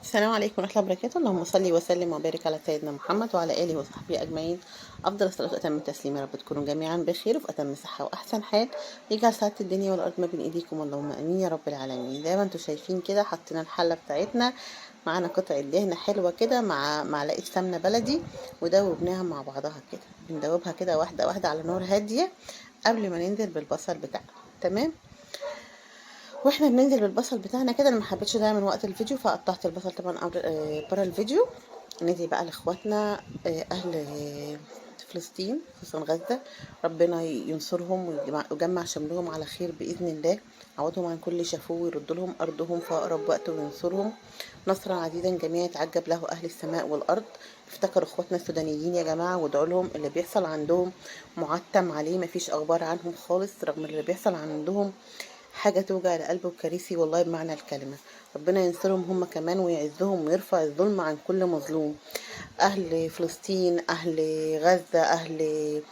السلام عليكم ورحمة الله وبركاته. اللهم صل وسلم وبارك على سيدنا محمد وعلى آله وصحبه أجمعين. أفضل الصلاة وأتم التسليم. يا رب تكونوا جميعا بخير وفي أتم صحة وأحسن حال، يجعل سعادة الدنيا والأرض ما بين إيديكم، اللهم آمين يا رب العالمين. زي ما انتم شايفين كده حطينا الحلة بتاعتنا، معانا قطعة دهنة حلوة كده مع معلقة سمنة بلدي، ودوبناها مع بعضها كده، بندوبها كده واحدة واحدة على نار هادية قبل ما ننزل بالبصل بتاعنا. تمام، واحنا بننزل بالبصل بتاعنا كده، انا ما حبيتش ده من وقت الفيديو فقطعت البصل طبعا بره الفيديو. ندعي بقى لاخواتنا اهل فلسطين خصوصا غزة، ربنا ينصرهم ويجمع شملهم على خير باذن الله، عوضهم عن كل شافوه ويرد لهم ارضهم في اقرب وقت وينصرهم نصرا عزيزا جميعا يتعجب له اهل السماء والارض. افتكروا اخواتنا السودانيين يا جماعة وادعوا لهم، اللي بيحصل عندهم معتم عليه، مفيش اخبار عنهم خالص رغم اللي بيحصل عندهم حاجة توجع القلب وكارثي والله بمعنى الكلمة. ربنا ينصرهم هم كمان ويعزهم ويرفع الظلم عن كل مظلوم. أهل فلسطين، أهل غزة، أهل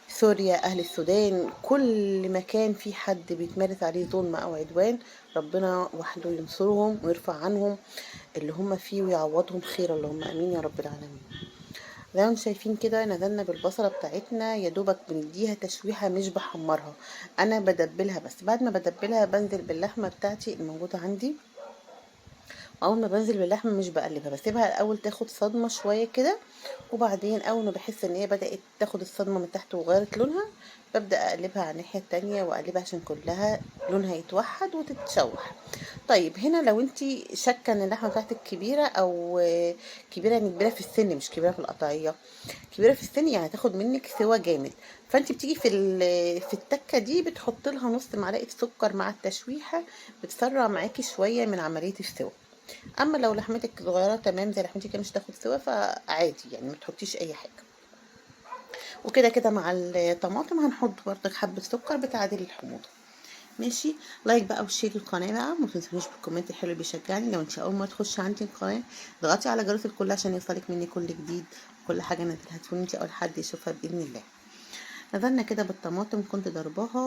سوريا، أهل السودان، كل مكان في حد بيتمارس عليه ظلم أو عدوان، ربنا وحده ينصرهم ويرفع عنهم اللي هم فيه ويعوضهم خير، اللهم أمين يا رب العالمين. زي ما انتم شايفين كده نزلنا بالبصله بتاعتنا، يا دوبك بنديها تشويحه، مش بحمرها، انا بدبلها بس. بعد ما بدبلها بنزل باللحمه بتاعتي الموجودة عندي. اول ما بنزل باللحمه مش بقلبها، بسيبها الاول تاخد صدمة شوية كده، وبعدين اول ما بحس ان هي بدات تاخد الصدمة من تحت وغيرت لونها، ببدا اقلبها على الناحية التانية واقلبها عشان كلها لونها يتوحد وتتشوح. طيب هنا لو انتي شاكه ان اللحمة بتاعتك كبيرة، او كبيرة يعني كبيرة في السن مش كبيرة في القطعية، كبيرة في السن يعني هتاخد منك سوا جامد، فانت بتيجي في التكه دي بتحط لها نص معلقه سكر مع التشويحه، بتسرع معاكي شوية من عملية السوا. اما لو لحمتك صغيرة تمام زي لحمتي كده مش هتاخد سوا، فعادي يعني ما تحطيش اي حاجة. وكده كده مع الطماطم هنحط برضك حبه سكر بتعادل الحموضة. ماشي، like بقى و share القناة بقى، ما تنسونيش بال comment الحلو اللي بيشجعني. لو انت اول ما تخش عندي القناة اضغطي على جرس الكل عشان يوصلك مني كل جديد، كل حاجة نزلها تكون انت اول حد يشوفها باذن الله. نزلنا كده بالطماطم، كنت ضرباها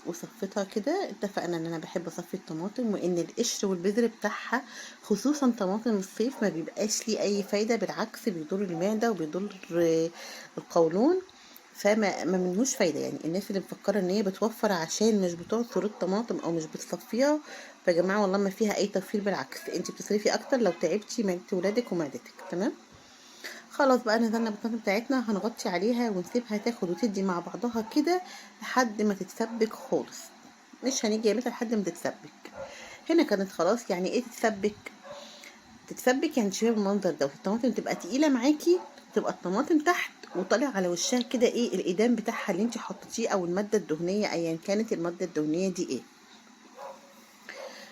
وصفيتها كده. اتفقنا ان انا بحب اصفي الطماطم، وان القشر والبذر بتاعها خصوصا طماطم الصيف ما بيبقاش ليه اي فايده، بالعكس بيضر المعدة وبيضر القولون، فما ما منهوش فايده. يعني الناس اللي مفكرة ان هي بتوفر عشان مش بتعصر الطماطم او مش بتصفيها، فيا جماعة والله ما فيها اي توفير، بالعكس انت بتصرفي اكتر لو تعبتي معده ولادك ومعدتك. تمام، خلاص بقى نزلنا بالطماطم بتاعتنا، هنغطي عليها ونسيبها تاخد وتدي مع بعضها كده لحد ما تتسبك خالص، مش هنيجي يا لحد ما تتسبك. هنا كانت خلاص، يعني ايه تتسبك؟ تتسبك يعني تشوفيها بالمنظر ده، الطماطم تبقى تقيلة معاكي، تبقى الطماطم تحت وطالع على وشها كده ايه الادام بتاعها اللي انت حطيتيه او المادة الدهنية ايا كانت المادة الدهنية دي ايه.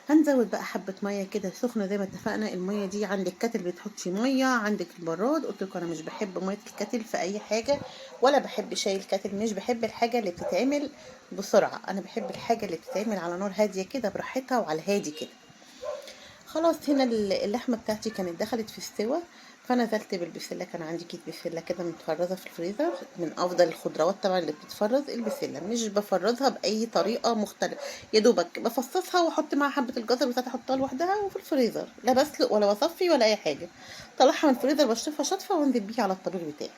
هنزود بقى حبه مية كده سخنة زي ما اتفقنا. المية دي عندك kettle بتحطي مية، عندك البراد. قلت لكم انا مش بحب مية ال kettle في اي حاجة، ولا بحب شاي ال kettle، مش بحب الحاجة اللي بتتعمل بسرعة، انا بحب الحاجة اللي بتتعمل على نار هادية كده براحتها وعلى الهادي كده. خلاص هنا اللحمة بتاعتي كانت دخلت في السوا، فنزلت بالبسله. كان عندي كيس بسلة كده متفرزه في الفريزر، من افضل الخضروات طبعا اللي بتتفرز البسله، مش بفرزها باي طريقه مختلفة، يا دوبك بفصصها واحط معاها حبه الجزر بتاعتي، احطها لوحدها وفي الفريزر، لا بسلق ولا بصفي ولا اي حاجة، طلعها من الفريزر بشطفها شطفه وانزل بيها على الطبيخ بتاعي.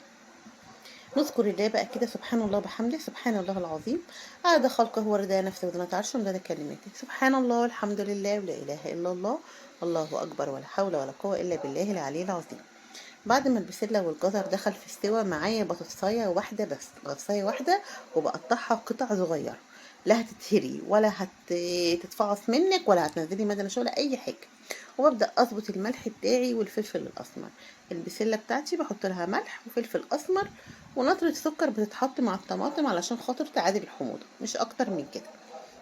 نذكر الله بقى كده، سبحان الله بحمده، سبحان الله العظيم، عدد خلقه ورضا نفسه وزنة عرشه ومداد كلماته، سبحان الله والحمد لله ولا اله الا الله الله اكبر ولا حول ولا قوة الا بالله العلي العظيم. بعد ما البسله والجزر دخل في السوا، معايا بطاطسايه واحدة بس، بطاطسايه واحدة وبقطعها قطع صغيرة، لا هتتهري ولا هتتفعص منك ولا هتنزلي مادة نشا ولا اي حاجة. وببدا اظبط الملح بتاعي والفلفل الاسمر. البسله بتاعتي بحط لها ملح وفلفل اسمر ونطره سكر بتتحط مع الطماطم علشان خاطر تعادل الحموضة، مش اكتر من كده.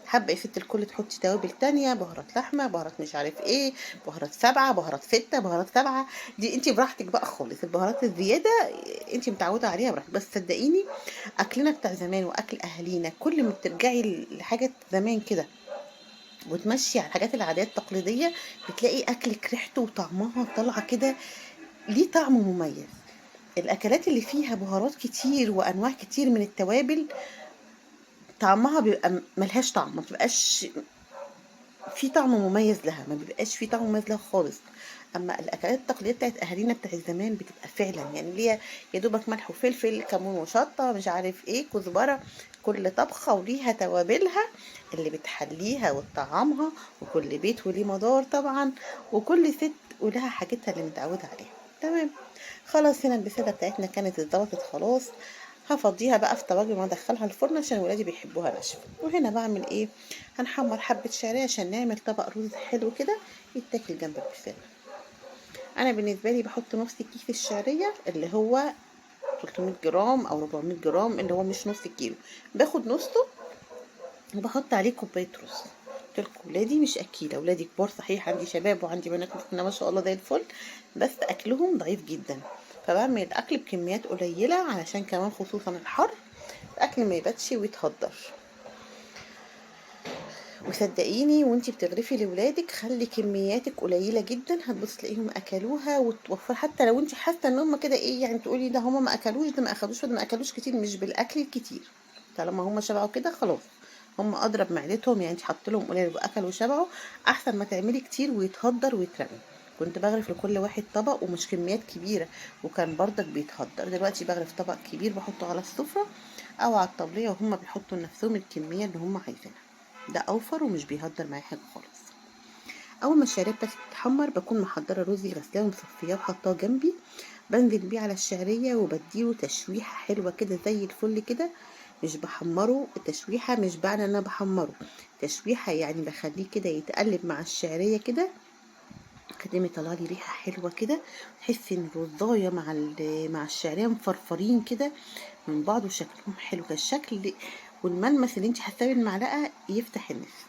حابة يا ست الكل تحطي توابل تانية، بهارات لحمه، بهارات مش عارف ايه، بهارات 7، بهارات 6، بهارات 7، دي انت براحتك بقى خالص. البهارات الزيادة انت متعوده عليها براحتك، بس صدقيني اكلنا بتاع زمان واكل اهالينا، كل ما بترجعي لحاجة زمان كده وتمشي على الحاجات العادات التقليدية، بتلاقي اكلك ريحته وطعمها طالعه كده، ليه طعم مميز. الاكلات اللي فيها بهارات كتير وانواع كتير من التوابل طعمها بيبقى ملهاش طعم، ما بتبقاش في طعم مميز لها، ما بيبقاش في طعم مميز لها خالص. أمّا الأكلات التقليدية بتاعة أهالينا بتاعة زمان بتبقى فعلًا يعني اللي هي يا دوبك ملح وفلفل، كمون وشطة، مش عارف إيه، كزبرة، كل طبخة وليها توابلها اللي بتحليها وتطعمها، وكل بيت وليه مدار طبعًا، وكل ست ولها حاجتها اللي متعودة عليها. تمام، خلاص هنا البسلة بتاعتنا كانت اتضبطت خلاص، هافضيها بقى في طواجن وادخلها الفرن عشان ولادي بيحبوها ناشفة. وهنا بعمل ايه؟ هنحمر حبة شعرية عشان نعمل طبق رز حلو كده يتاكل جنب البسلة. انا بالنسبة لي بحط نص كيس الشعرية اللي هو 300 جرام او 400 جرام، اللي هو مش نص كيلو، باخد نصه وبحط عليه كوباية رز. قلت لكم ولادي مش اكيله، ولادي كبار صحيح، عندي شباب وعندي بنات ما شاء الله زي الفل، بس اكلهم ضعيف جدا، فبعمل الاكل بكميات قليله علشان كمان خصوصا الحر الاكل ما يباتش ويتهدر. وصدقيني وانتي بتغرفي لولادك خلي كمياتك قليله جدا، هتبص تلاقيهم اكلوها وتوفر. حتى لو انتي حاسه ان هم كده ايه يعني، تقولي ده هم ما اكلوش، ده ما اخدوش، ده ما اكلوش كتير، مش بالاكل الكتير، طالما هم شبعوا كده خلاص هم اضرب معدتهم، يعني انت حط لهم قليل واكلوا وشبعوا، احسن ما تعملي كتير ويتهدر ويترمي. كنت بغرف لكل واحد طبق ومش كميات كبيرة، وكان برضك بيتهدر. دلوقتي بغرف طبق كبير بحطه على السفرة او على الطبلية، وهم بيحطوا لنفسهم الكمية اللي هم عايزينها، ده اوفر ومش بيهدر معايا حاجة خالص. اول ما الشعرية بتاعتي تتحمر بكون محضرة رزي غسلاه ومصفياه وحطاه جنبي، بنزل بيه على الشعرية وبديله تشويحه حلوة كده زي الفل كده، مش بحمره التشويحه، مش معنى ان انا بحمره تشويحه يعني بخليه كده يتقلب مع الشعرية كده، خدمي طلع لي ريحه حلوة كده، تحسي ان الرزايه مع الشعرية مفرفرين كده من بعض وشكلهم حلو كده، الشكل والملمس اللي انت حاساه بالمعلقه يفتح النفس.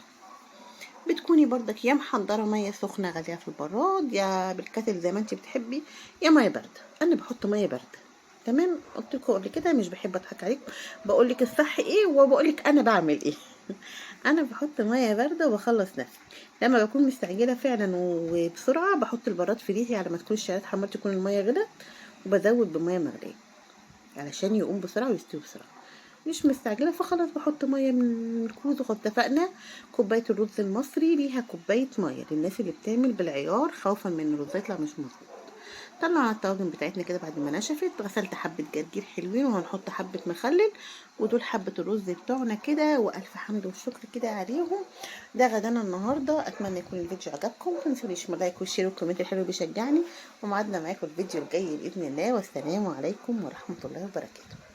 بتكوني برضك يا محضرة مية سخنة غالية في البراد، يا بالكاتل زي ما انت بتحبي، يا مية باردة. انا بحط مية باردة. تمام، قلت لكم قبل كده مش بحب اضحك عليكم، بقول لك الصح ايه وبقول لك انا بعمل ايه. انا بحط مية باردة وبخلص نفسي. لما بكون مستعجلة فعلا وبسرعة بحط البراد في ريحي على ما تكون الشعرية اتحمرت، تكون المية غلت، وبزود بميه مغليه علشان يقوم بسرعة ويستوي بسرعة. مش مستعجلة فخلاص بحط مية من الكوز. وخد اتفقنا كوباية الرز المصري ليها كوباية مية للناس اللي بتعمل بالعيار خوفا من الرز يطلع مش مظبوط. طلعنا الطواجن بتاعتنا كده بعد ما نشفت، غسلت حبه جرجير حلوين وهنحط حبه مخلل، ودول حبه الرز بتوعنا كده، والف حمد والشكر كده عليهم. ده غدانا النهارده. اتمنى يكون الفيديو عجبكم، ما تنسونيش من like وال share وال comment الحلو بيشجعني، وميعادنا معاكم الفيديو الجاي باذن الله. والسلام عليكم ورحمة الله وبركاته.